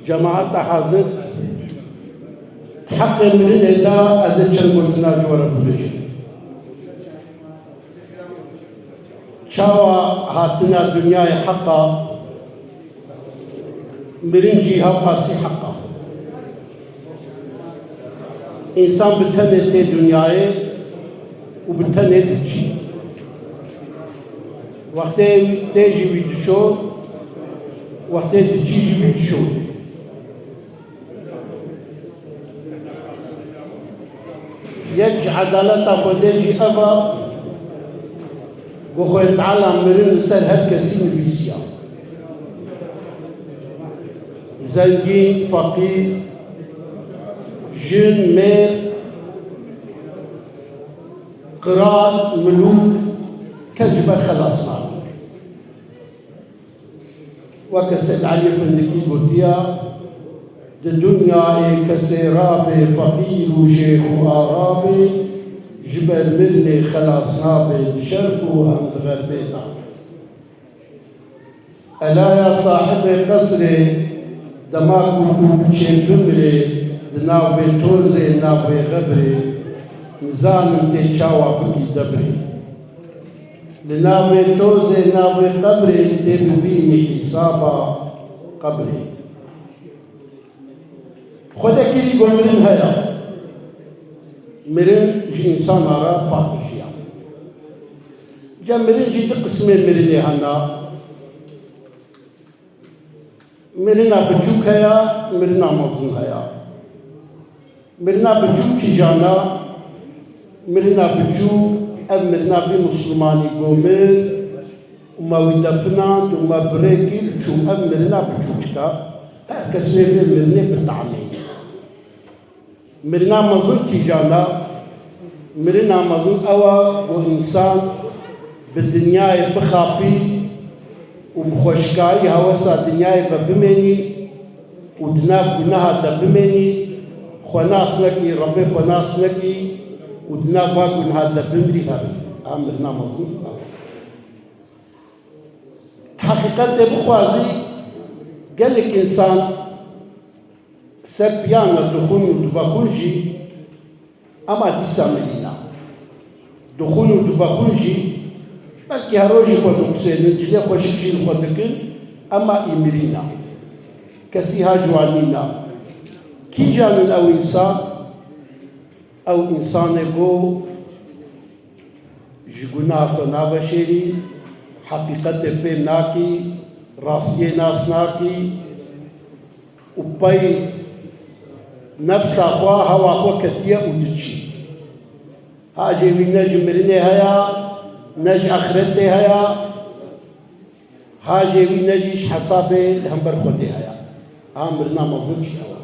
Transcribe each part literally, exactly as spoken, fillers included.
Cemaeta hazir, di heqê mirinê de ez ê çend gotina ji we re bibêjim. Çawa hatina dinyayê heq e, mirin jî hewqasî heq e. Însan bi tenê tê dinyayê û bi tenê diçî. Wextê tê jî wî dişo, wextê diçî jî wî dişo. Yek ji edaleta Xwedê jî ev e, ku Xwedê Teala mirin li ser her kesî nivîsiya. Zengîn, feqîr, jin, mêr, qral, milûk, kes ji ber xelas nabe. Weke Seyd Elî Findikî gotiya, di dinyayê kesê rabê feqîr û şêx û axa bê, ji ber mirinê xelas nabê, di şerq û hem di xerbê de. Elaya sahibê qesrê, dema ku tu biçê bimirê, di nav vê tozê, nav vê xebrê, nizanim tê çawa bikî debrê. Li navê tozê, navê qebrê tê bibînî hîsaba qebrê. Xwedê kirî ku mirin heye. Mirin ji însana re paqijiya. Ca mirin jî du qismê mirinê hene. Mirina biçûk heye, mirina mezin heye. Mirina biçûk kîjan e? Mirina biçûk, ev mirina vî mislimanî ku mir û me wî definand û me bi rê kir çû, ev mirina biçûçik e. Her kes wê vê mirinê bitamê. Mirina mezin kîjan e? Mirina mezin ew e ku însan bi dinyayê bixapî û bi xweşikayî hewesa dinyayê ve bimênî û di nav guneha de bimênî, xwe nas nekî, Rebbê xwe nas nekî û di nav va guneha de bimirî, hebî. A mirina mezin ew e. Di heqîqetê bixwazî gelek însan ser piyana dixwin û divexwin jî, ema dîsa mirîna. Dixwin û divexwin jî, belkî her rojî xwe diqusênin, cilê xweşik jî li xwe dikin, ema î mirîna. Kesî ha ji wan nîna. Kîjan in ew însan? Ew însanê ku ji gunaha xwe naveşêrî, heqîqetê fêm nakî, rastiyê nas nakî û pey nefsa xwe, hewa xwe ketiye û diçî. Hajê wî ne ji mirinê heye, ne ji axretê heye, hajê wî ne jî ji hesabê li hember Xwedê heye. Ha mirina mezin jî ew e.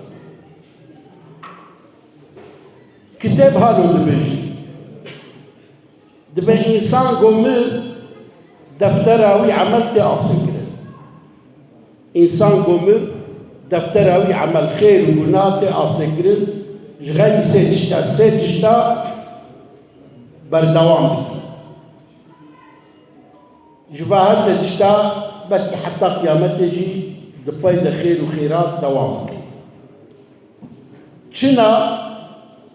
Kitêb halo dibêjî. Dibe însan ku mir, deftera wî emel tê asê kirin. Însan ku mir, deftera wî emel xêr û guna tê asê kirin, ji xeynî sê tişta, sê tişta berdewam dike. Ji va her sê tişta belkî heta qiyametê jî di pey de xêr û xêrat dewam bike. Çina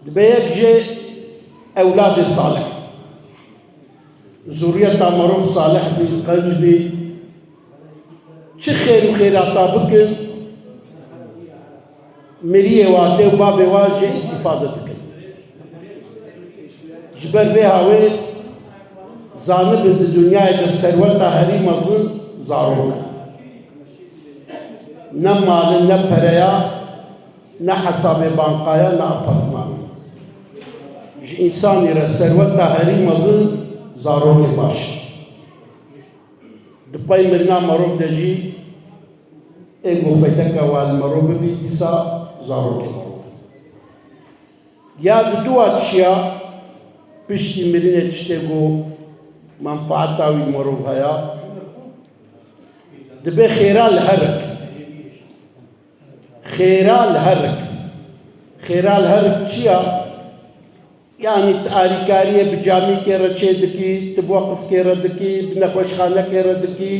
dibe yek jê ewladê salih. Zuriyeta merov salih bî, qenc bî. Çi xêr û xêrata bikin, miriyê wa, dê û bavê wa jê îstîfade dikin. Ji ber vê hawê zanibin di dinyayê de serweta herî mezin zarok in. Ne mal in, ne pereya, ne hesabê bankaya, ne apartman. Ji însanî re serweta herî mezin zarokê baş. Di pey mirina merov de jî ê ku feydeke wa li merov bibî, dîsa zarokê merov. Ya di dua çiya piştî mirinê tiştê ku menfaeta wî li merov heye, dibe xêra li herik. Xêra li herik. Xêra li herik çi ya? Yanî tu alîkariyê bi camîkê re çê dikî, tu bi weqifkê re dikî, bi nexweşxanekê re dikî,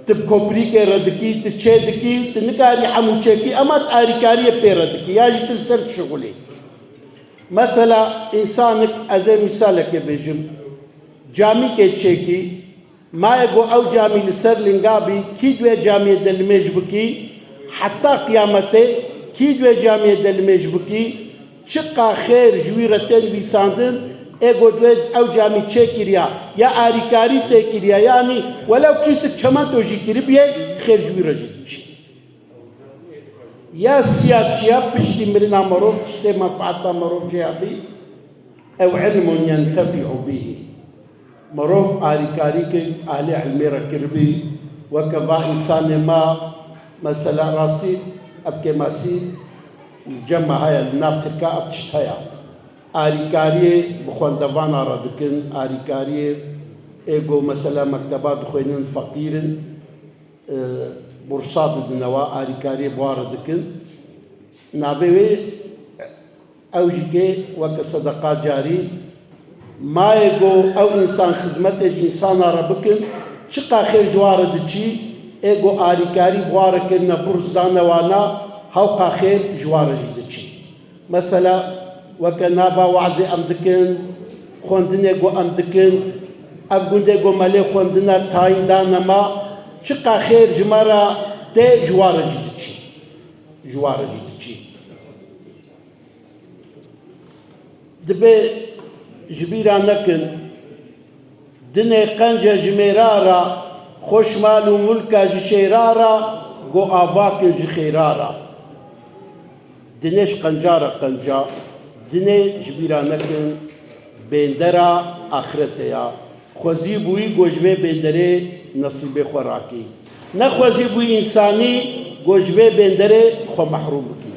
Tu bi koprîkê re dikî, tu çê dikî, tu nikarî hemû çêkî, ema tu arîkariyê pê re dikî, ya jî tu li ser dişixulî. Mesela, însanik, ez ê mîsalekê bêjim, camîkê çêkî, mayê ku ew camî li ser linga bî, kî di wê camiyê de limêj bikî, heta qiyametê, kî di wê camiyê de limêj bikî, çiqa xêr ji wî re tên nivîsandin, ê ku di wê ew camî çêkiriya, ya arîkarî tê kiriya, yanî welew kîsik çemento jî kiribiyê, xêr ji wî re jî diçî. Ya siya çiya piştî mirina mirov, tiştê menfaeta mirov jê hebî, ew ilmun yentefî'u bihî. Mirov arîkarî kir, ehlê ilmê re kiribî, weke va însanê ma, mesela rastî, ev kêmasî, li cem me heye, li nav tirka ev tişt heye. Arîkariyê bi xwendevana re dikin, arîkariyê ê ku mesela mekteba dixwênin feqîr in, e, bursa didine wa, arîkariyê bi wa re dikin. Navê wê ew jî kê weke sedeqa carî. Mayê ku ew însan xizmetê ji însana re bikin, çiqa xêr ji wa re diçî, ê ku arîkarî bi wa re kirine, burs dane wana, hewqa xêr ji wa re jî diçî. Mesela, weke nava wazê em dikin, xwendinê ku em dikin, ev gundê ku me lê xwendina tayîn dane ma, çiqa xêr ji me re tê, ji wa re jî diçî. Ji wa re jî diçî. Dibe ji bîra nekin, dinê qence ji mêra re, xweş mal û mulka ji şêra re, ku avakin ji xêra re. Dinê ji qenca re qenca, dinê ji bîra nekin, bêndera axirete ya. Xwezî bûyî ku ji vê bênderê nesîbê xwe rakî. Ne xwezî bûyî însanî ku ji vê bênderê xwe mehrûm bikî.